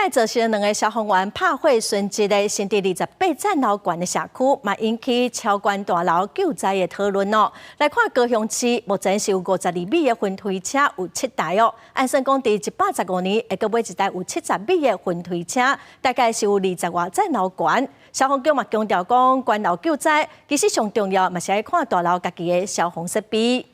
蓋造成兩个消防員拍火殉職的新竹28層樓懸的社區，嘛引起超懸大樓救災的討論哦。來看高雄市，目前是有52米的雲梯車有七台哦。按算講，佇115年會閣買一台有70米的雲梯車，大概是有20外層樓懸。消防局嘛強調講，懸樓救災其實上重要，嘛是愛看大樓家己的消防設備。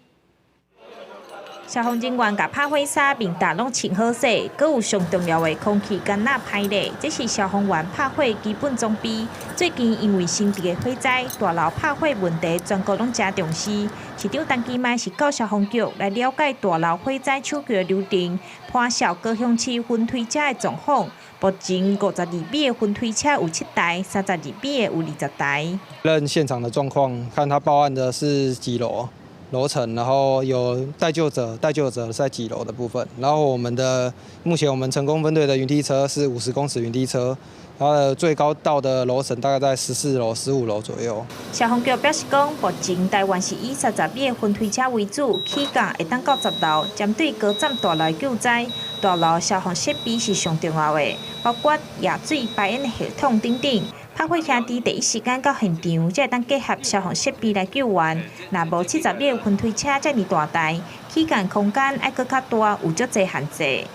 消防人員共拍火衫、面罩攏穿好勢，閣有上重要的空氣桿仔排列，這是消防員拍火基本裝備。最近因為新竹的火災，大樓拍火問題全國攏誠重視。市長陳其邁是到消防局來了解大樓火災處決流程，潘紹高雄市雲梯車的狀況。目前52米的雲梯車有七台，32米的有20台。認現場的狀況，看他報案的是幾樓樓層，然後有待救者，待救者在幾樓的部分。然後我們的目前我們成功分隊的雲梯車是50公尺雲梯車，它的最高到的樓層大概在14樓、15樓左右。消防局表示講，目前台灣是以30米的雲梯車為主，起降會當到10樓。針對高層大樓救災，大樓消防設備是上重要的，包括壓水、排煙系統等等。拍火兄弟第一時間到現場，才會當結合消防設備來救援。若無70米的雲梯車遮爾大台，起降空間愛閣較大，有足濟限制。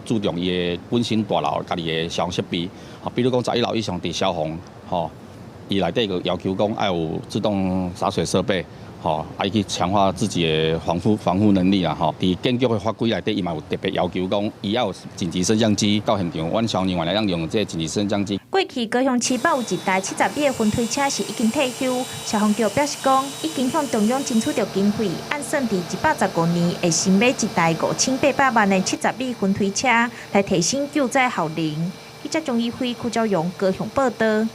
注重伊的本身大樓家己的消防設備，比如講11樓以上佇消防，吼，伊內底個要求講愛有自動灑水設備，吼，愛去強化自己的防護能力啦，吼。佇建築的法規內底，伊嘛有特別要求講，伊要有緊急升降機到現場，阮消防人員會當用這個緊急升降機。過去高雄市嘛有一台70米的雲梯車是已經退休，消防局表示講，已經向中央爭取著經費，按算佇115年會新買一台5800萬的70米雲梯車，來提升救災效能。記者鍾一輝、柯昭榮高雄報導。